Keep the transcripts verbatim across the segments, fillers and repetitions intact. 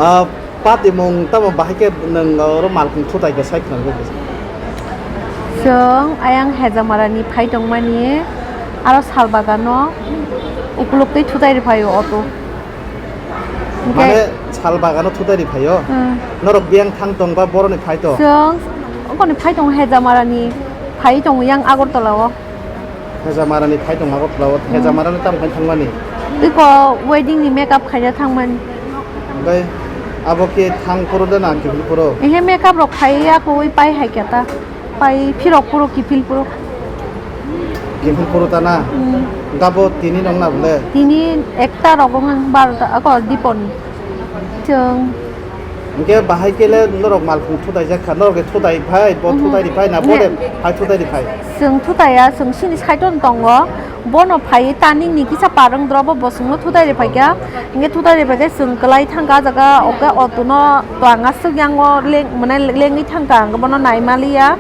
Ah, patimung tamo bahai khe nwng oro malkhung thutai khe sai khwna rwgwi. Chwng ayang Hejamarani phai tongmani, aro Salbagano ukuluk twi thutai rwphaio auto. Hwnkhe Mane sal bagano thutai ri phaio. Hmm. Norok biyang thang tong ba boroni phai to. Chwng okoni phai tongo Hejamarani phai tongo yang Agartala o. Hejamarani phai tong Agartala o. Hmm. Hejamarani tamo khai thangmani? Iko wedding ni makeup khaina thangmani. Bai abo khe thang phuru de na kiphil phuru? Ehe makeup rok khai ya koi pai hai khe ta. Pai phirok phuru kiphil phuru. Kiphil phuru ta na? Hmm. Gabo tini nong na bole? Tini ekta rok wng barota ako dipon. Chwng. Hwnkhe bahai khe le norok malkhung thutai jak kha, norok khe thutai phai, bo Mhm. thutai ri phai na, bo Oho. de phai thutai ri phai? Chwng thutai ya, chwng sini side o tongo, bono phai tanini kisa parwng drobo, bo chwngno thutai ri phai kha, hwnkhe thutai ri phai khe chwng kwlai thang kha, ah jaga o khe auto no twlang aswk yang o leng, mane lengwi thang kha, hwnkhe bono nai ma li ya,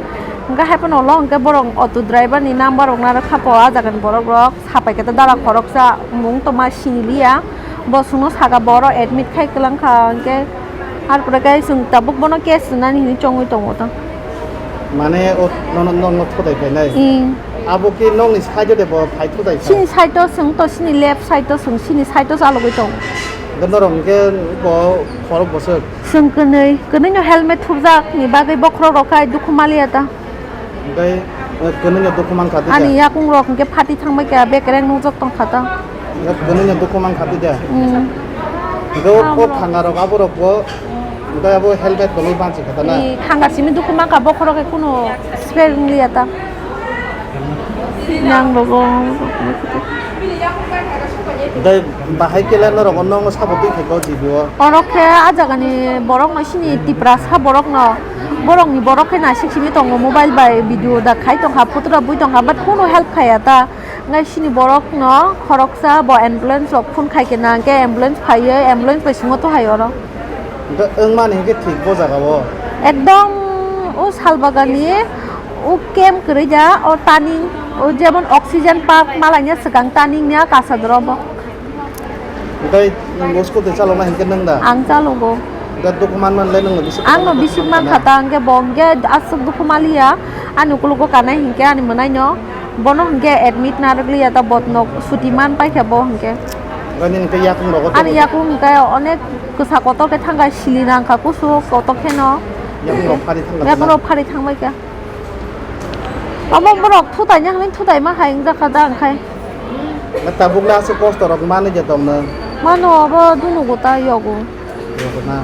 hwnkhe hai phano ulo hwnkhe borok auto driver ni number rok narwk kha po, ah jaga ni borok rok. Sapai khe ta dara khoroksa mung tongma siniliya, bo chwngno saka bo oro admit khai kwlang kha, hwnkhe har pore khe chwng tabuk bono case rwnani hinwi chongwi tongo ta. Mane o nono, nokno thutai phainai? Ing. Abo khe nokni side o de bo phai thutai kha? Chini side o chwng to, chini left side o chwng, chini side o chalogwi tongo. Hwnkhe norok hwnkhe bo khorok bwswk? Chwng kwnwi, kwnwi no helmet thupjak ni bagwi bokhorok rok khai dukhu maliya ta. Hwnkhe, eh, kwnwi no dukhu mankha tei Ani da? Yakung rok hwnkhe phati thangbai kha, bekereng nukjak tongkha ta. Hwnkhe kwnwi no dukhu mankha tei da? Hmm. Hwnkhe o, o Abo. Thanga rok abo rok bo, hwnkhe abo helmet bo lwi bansi kha ta na? Ni thanga simi dukhu mankha, bokhorok khe kuno spare wngliya ta. Nang rogo. Hwnkhe bahai khe le norok o nokno sabo twi khe ko G B o? Oro khe ah jagani borok no sini Tiprasa borok no. Borokni borok khe naisik simi tongo, mobile bai video da khai tongkha, putura bui tongkha, but kunu help khaiya ta. Ngai sini borok no khoroksa bo ambulance rok phone khai khe na, hwnkhe ambulance phaiwi ambulance bai swngo to hai oro. Hwnkhe wngmani hwnkhe thik bo jaga o? Ekdom o salbagani o camp kwrwi da, o turning, o jemon oxygen park malaina swkang turning ni a kasa doro bo. Hwnkhe nwng bo scooty chaloknai hwnkhe nwng da? Ang chalogo. Hwnkhe dukhu manmani le nwngno bisi Ang no bisi mankha ta, hwnkhe bo hwnkhe aswk dukhu maliya, ani ukologo kanai hwnkhe ani mwnaino, bono hwnkhe admit narwk liya ta, botno suti man paikha bo hwnkhe. Hwnkhe nini hwnkhe yakung rogo Ani tongwi? Yakung hwnkhe onek kwsa kotor khe thangkha, sili nangkha kusu kotor kheno. Yakung rok phari thangkha Yakung na? Rok phari thangbaikha. Omo borok thutai ni hwnwi thutai ma hai wngjakha da ang khai. Na tabuk le aswk kosto rok manwi je tong nw? Mano abo dunugo ta yogo. Yogo na.